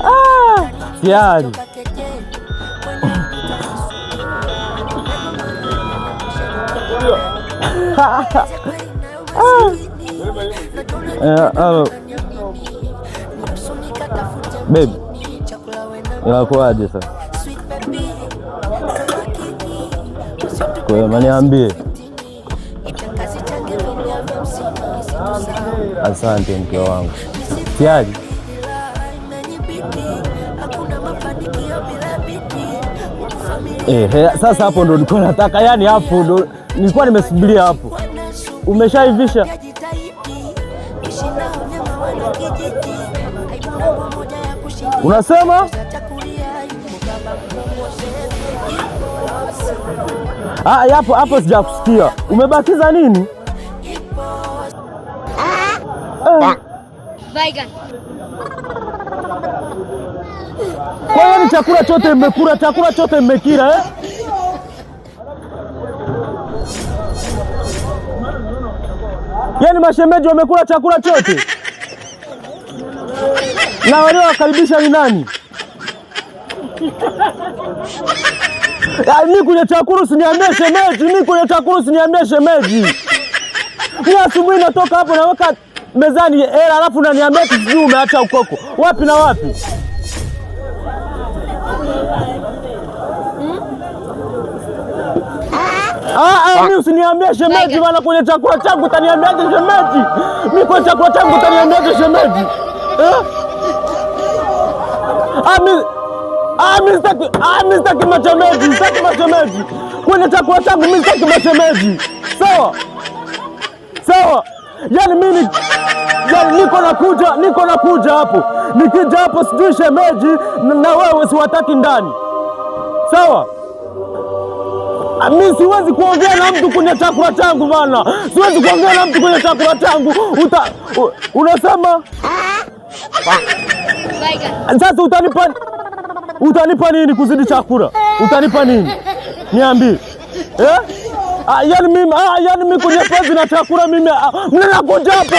Ah, tayari. Halo. Babe, inakuwaje sasa? Kwema, niambie. Asante mke wangu. Tayari. Sasa hapo ndo nilikuwa nataka, yani hapo ndo nilikuwa nimesubiria hapo. Umeshaivisha? Unasema? Ah, hapo hapo sijakusikia. Umebakiza nini? Kwa hiyo ni chakula chote mmekula, chakula chote mmekila eh? Yaani mashemeji wamekula chakula chote na waliowakaribisha ni nani? Mi kwenye chakula usiniambie shemeji, mi kwenye chakula usiniambie shemeji. Mi asubuhi natoka hapo naweka mezani hela, alafu unaniambia sijui umeacha ukoko wapi na wapi? Mi usiniambie shemeji bana, kwenye chakula changu utaniambiaje shemeji? Mi kwenye chakula changu utaniambiaje shemeji? Eh? Mi sitaki mashemeji, sitaki mashemeji kwenye chakula changu, mi sitaki mashemeji. Sawa sawa, yani mimi yani niko nakuja hapo, nikija hapo sijui shemeji na wewe siwataki ndani, sawa? Mi siwezi kuongea na mtu kwenye chakula changu bana, siwezi kuongea na mtu kwenye chakula changu. Unasema sasa utanipa nini kuzidi chakula? Utanipa nini? Niambie. Eh? Yani mimi yani mimi kwenye penzi na chakula mimi mimi nakuja hapo.